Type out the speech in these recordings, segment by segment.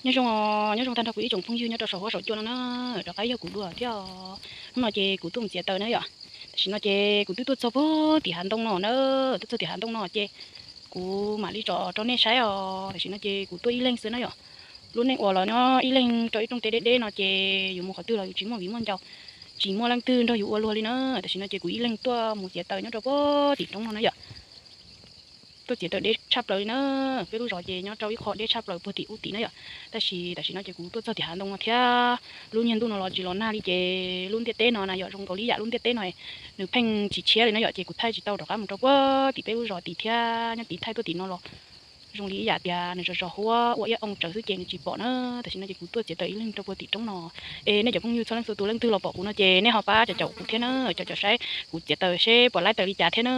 Nyob zoo, nyob zoo tag nrho kuv ib tsoom phooj ywg nyob rau saum huab saum cua no na, rov qab yog kuv dua thiab. Hnub no ces kuv tuaj mus txiav taws na yom. Tam sim no ces kuv twb tuaj txog puag tim hav ntoo no na, tuaj txog tim hav ntoo no ces kuv mam li tso rau nej saib os. Tam sim no ces kuv tuaj ib leeg xwb na yom. Lub neej uas los nyob ib leeg rau ib rooj teb deb deb no ces yus mus qhov twg los yus tsis muaj viv muaj ncaus, tsis muaj leej twg nrog yus ua luag li na. Tam sim no ces kuv ib leeg tuaj mus txiav taws nyob rau puag tim roob no na yom. Tuaj txiav taws deb tshaj plaws li na. Peb lub zos ces nyob rau ib qho deb tshaj plaws puag tim ub tim na yom. Tab sis tam sim no ces kuv tuaj txog tim hav ntoo no thiab, lub niag ntuj no los tsis los nag li ces lub ntiaj teb no na yom zoo nkaus li yam lub ntiaj teb no nws pheej tsis tshiab li na yom, ces kuv thaij tsis tau rov qab mus rau puag tim peb lub zos tim thiab, nyob tim thaij tuaj tim no los zoo li ib yam tias nws zos zos huab ua iab oo tsawv xwb ces nws tsis pom na. Tam sim no ces kuv tuaj txiav taws ib leeg rau puag tim roob no. Es nej cov phooj ywg txhua leej txhua tus leej twg los pom kuv no ces nej ho pab caum caum kuv thiab na, caum caum saib kuv txiav taws seb puas laib taws li cas thiab na.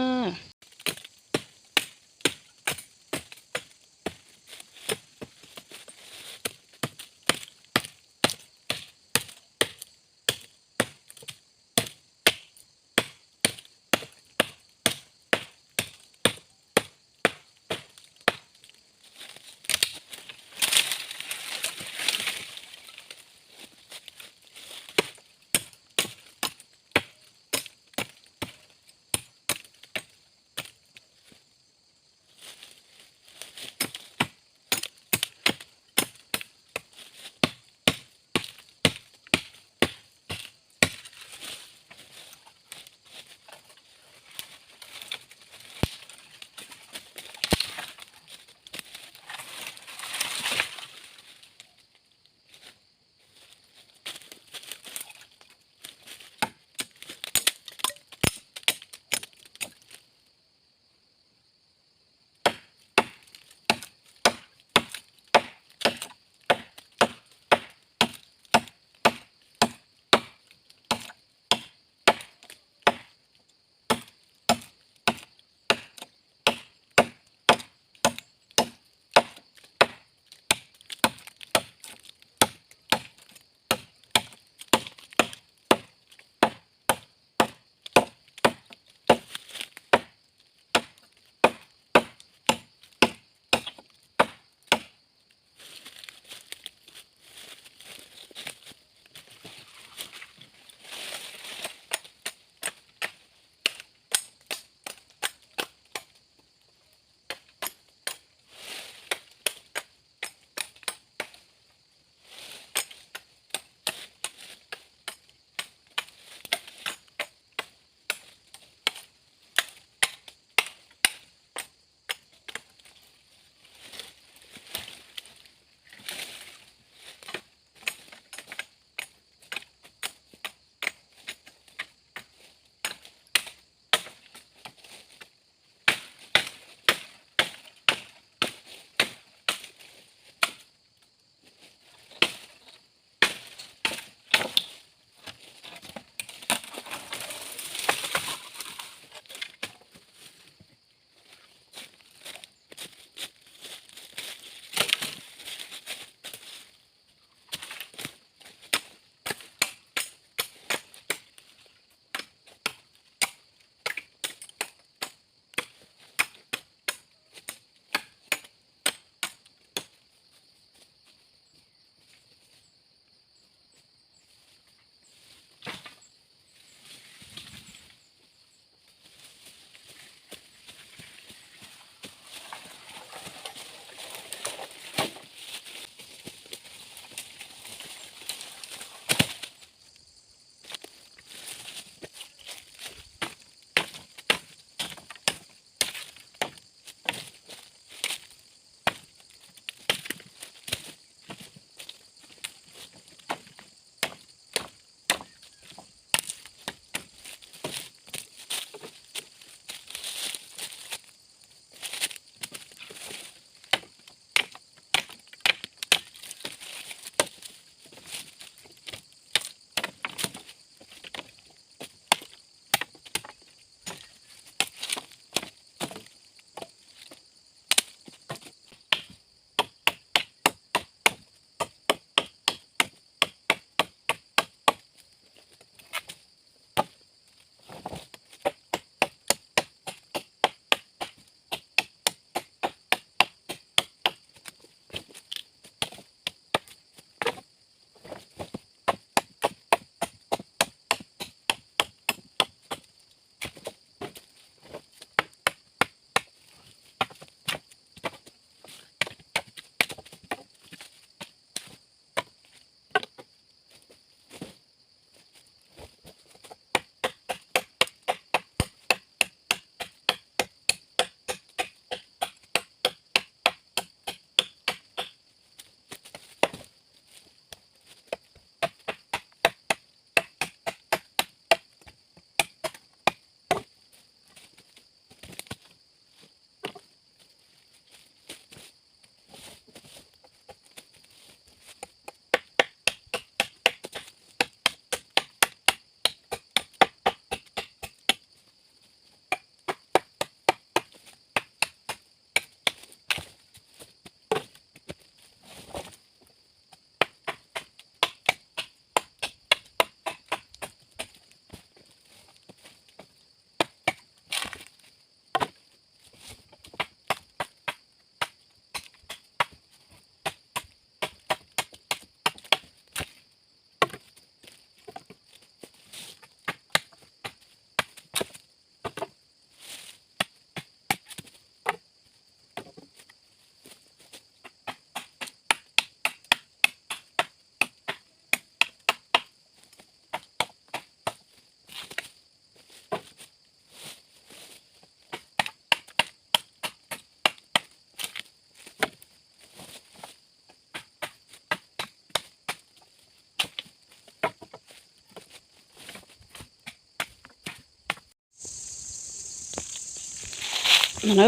No na,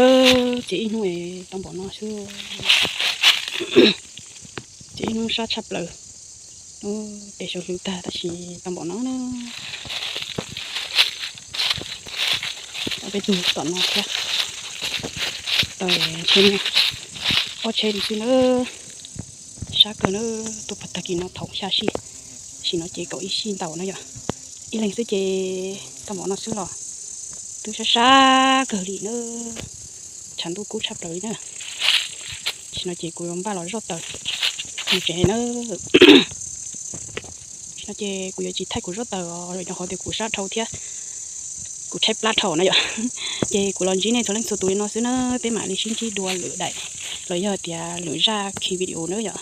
ces ib hnub tau npaum no xwb. Ces ib hnub sab tshaj plaws. Tes sawv hlwv tag tab sis tau npaum no na. Peb tug tom no thiab. Tau tsheb, ob tsheb li xwb na. Sab kawg na, tuaj pag tag kis no thaum xya sij, sim no ces kaum ib sij ntau na yom. Ib leeg xwb ces tau npaum no xwb los twb sab sab kawg li na. Tshav ntuj kub tshaj plaws li na. Sim no ces kuv yuav npaj los zoj taws mus tsev na. Sim no ces kuv yuav tsis thaij kuv zoj taws os, rau qhov tias kuv sab dhau thiab kuv tshaib plab dhau na yom. Ces kuv los ntsib nej txhua leej txhua tus li no xwb na, peb mam li sib ntsib dua lwm daim los yog tias lwm zaj khi video na yom.